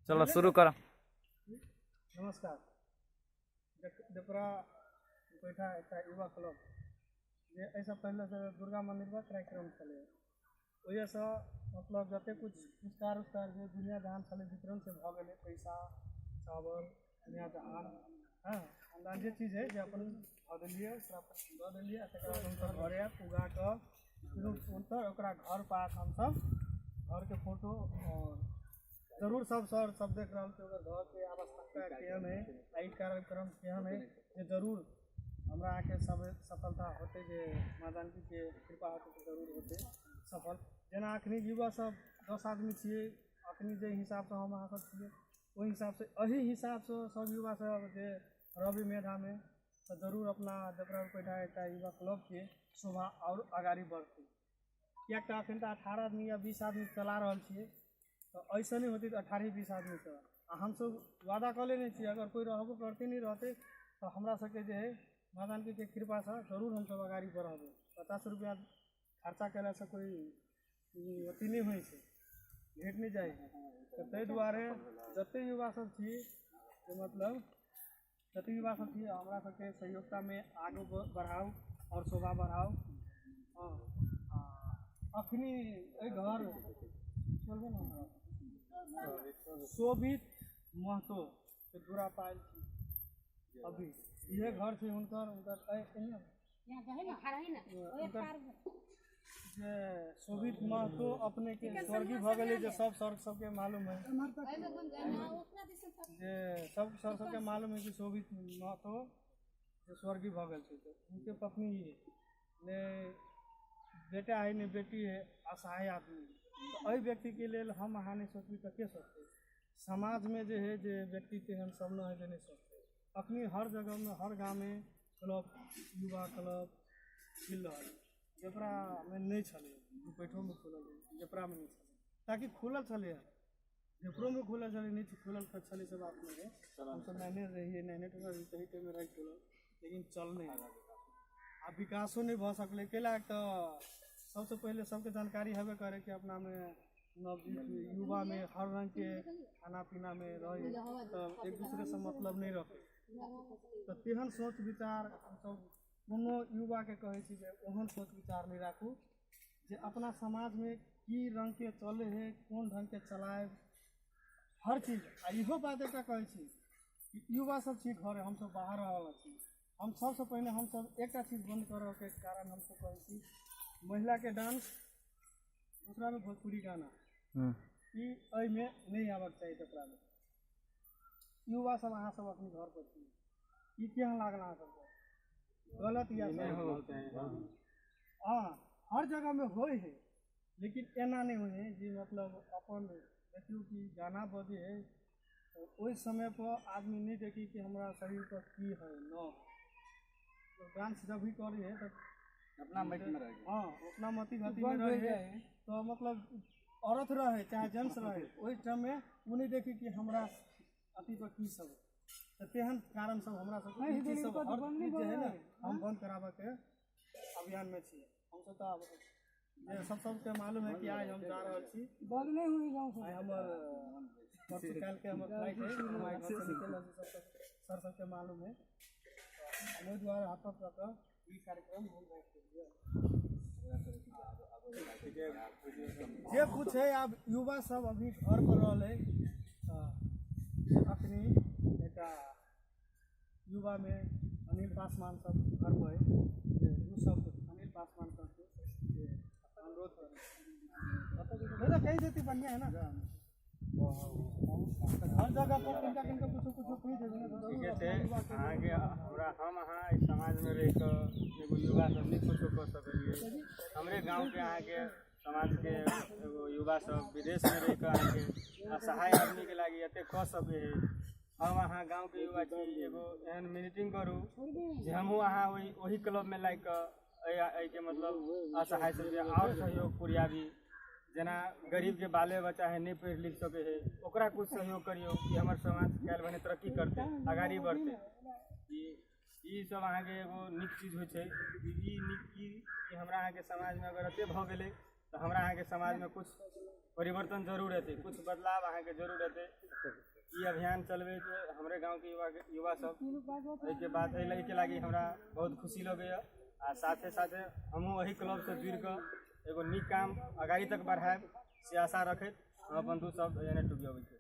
चलो शुरू करो। नमस्कार। देवरा पैठा एकटा युवा क्लब जे एहिसँ पहिलेसँ दुर्गा मन्दिरमे कार्यक्रम छलै, ओहिसँ मतलब जतेक किछु पुरस्कार उस्कार जे दुनिया जहान छलै वितरण से भऽ गेलै, पैसा चावल दुनिया जहान, हँ खानदान जे चीज हइ जे अपन धऽ देलियै, ओकरा दऽ देलियै। आ तकर बाद हमसभ घरे आबि उगा कऽ फेर हुनकर ओकरा घर पर आकऽ हमसभ घरके फोटो आओर जरूर सब सर सब देख रहल छै, ओकर घरके आवश्यकता केहन हइ आ ई कार्यक्रम केहन हइ जे जरूर हमरा अहाँके सब सफलता होतै, जे माँ जानकीके कृपा होतै तऽ जरूर होतै सफल। जेना अखनी युवा सब 10 आदमी छियै, अखनी जे हिसाबसँ हम अहाँ सब छियै ओहि हिसाबसँ एहि हिसाबसँ सब युवा सब जे रवि मेधामे तऽ जरूर अपना देवरा पैठा एकटा युवा क्लबके शोभा आओर अगाड़ी बढ़तै। किएक तऽ अखन तऽ 18 आदमी या 20 आदमी चला रहल छियै, तऽ ऐसे नहि होतै तऽ 18-20 आदमीसँ। आ हमसभ वादा कऽ लेने छियै, अगर कोइ रहबो करतै नहि रहतै तऽ हमरा सबके जे हइ माँ जानकीके कृपासँ जरूर हमसभ अगाड़ी बढ़बै। 50 रुपैआ खर्चा कयलासँ कोइ अथी नहि होइ छै, भेट नहि जाइ छै। तऽ ताहि दुआरे जतेक युवा सब छी जे मतलब जतेक युवा सब छी हमरा सबके सहयोगतामे आगू बढ़ाउ आओर शोभा बढ़ाउ। हँ, आ अखनी एहि घर चलबै ने हमरा शोभित महतो के दूरा पायल छी, अभी इहे घर छै हुनकर। हुनकर हुनकर जे शोभित महतो अपने के स्वर्गीय भऽ गेलै, जे सब सर सबके मालूम है, जे सब सर सबके मालूम है कि शोभित महतो जे स्वर्गीय भऽ गेल छै, तऽ उनके पत्नी ने बेटा है ने बेटी है, असहाय आदमी। तऽ एहि व्यक्तिके लेल हम अहाँ नहि सोचबी तऽ के सोचतै? समाजमे जे है जे व्यक्ति तेहन सब नहि है जे नहि सोचतै। अखनी हर जगहमे हर गाममे क्लब युवा क्लब खुलि रहल है। जेपरामे नहि छलै, रुपैठोमे खुलल है, जेपरामे नहि छलै, ताकि खुलल छलै, जेपरोमे खुलल छलै, नहि खुलल तऽ छलै से बात नहि है। हमसब नैने रहियै, नैने ताहि टाइममे रहै खुलल, लेकिन चल नहि आ विकासो नहि भऽ सकलै। कैला तऽ सबसँ पहिले सबके जानकारी हेबे करे कि अपनामे नवयुवक युवामे हर रङ्गके खाना पीनामे रहै तऽ एक दूसरेसँ मतलब नहि रखै। तऽ तेहन सोच विचार हमसब कोनो युवाके कहै छी जे ओहन सोच विचार नहि राखू, जे अपना समाजमे की रङ्गके चलै हइ, कोन ढङ्गके चलायब हर चीज। आ इहो बात एकटा कहै छी कि युवा सब छी घरे, हमसब बाहर रहऽवला छी। हम सबसँ पहिने हमसब एकटा चीज बन्द करऽके कारण हमसब कहै छी महिलाके डांस, दूसरामे भोजपुरी गाना, ई एहिमे नहि आबऽके चाही। तकरामे युवा सब अहाँ सब अपने घर पर छी, ई केहन लागल अहाँ सबके? गलत या सही? हँ, हर जगहमे होइ है, लेकिन एना नहि होइ है जे मतलब अपन देखियौ कि गाना बजै है तऽ ओहि समयपर आदमी नहि देखी कि हमरा शरीरपर की है न। डांस जब भी करै है तऽ अपना मतिमे रहै। हँ, अपना मति गतिमे रहै है तऽ मतलब औरत रहै चाहे जेंट्स रहै, ओहि टाइममे ओ नहि देखी कि हमरा अथी पर की सब है। तऽ तेहन कारण सब हमरा सबके ई चीज सब हर चीज जे है ने हम बंद कराबऽके अभियानमे छी हमसब। तऽ आब जे सब सबके मालूम है कि आइ हम जा रहल छी, बंद नहीं हुई गाँव से। आइ हमर परसू काल्हिके हमर फ्लाइट है, हम आइ घरसँ निकलि रहल छी, सब सर सबके मालूम है। हम ओहि दुआरे हाथ कऽ कऽ ई कार्यक्रम हम राखि देलियै। जे कुछ है आब युवा सब अभी घर पर रहल है, तऽ अखनी एकटा युवामे अनिल पासवान सब घर पर है, जे दू शब्द अनिल पासवान सबके जे अनुरोध करै दादा कहि देती, बढ़िया है ना? हर जगह पर किनका किनका कुछो कुछो कहि देबै ने। ठीके छै। अहाँके हमरा हम अहाँ एहि समाजमे रहि कऽ एगो युवा सब नहि कुछो कऽ सकलियै। हमरे गाँवके अहाँके समाजके एगो युवा सब विदेशमे रहि कऽ अहाँके असहाय आदमीके लागि एते कऽ सकै है। हम अहाँ गाँवके युवा छी, एगो एहन मीटिंग करू जे हमहूँ अहाँ ओहि क्लबमे लागि कऽ एहिके मतलब असहाय सबके आओर सहयोग पुरियाबी। जेना गरीबके बाले बच्चा है, नहि पढ़ि लिख सकै है, ओकरा कुछ सहयोग करियौ कि हमर समाज काल्हि भने तरक्की करतै, अगाड़ी बढ़तै। ई सब अहाँके एगो नीक चीज होइ छै। ई नीक ई हमरा अहाँके समाजमे अगर एते भऽ गेलै तऽ हमरा अहाँके समाजमे किछु परिवर्तन जरूर हेतै, किछु बदलाव अहाँके जरूर हेतै। ई अभियान चलबैके हमरे गाँवके युवा युवा सब, एहिके बाद एहिके लागि हमरा बहुत खुशी लगैए। आ साथे साथे हमहूँ एहि क्लबसँ जुड़िकऽ एगो नीक काम अगाड़ी तक बढ़ायब से आशा रखैत हम अपन दू शब्द एहने टुकियबै छी।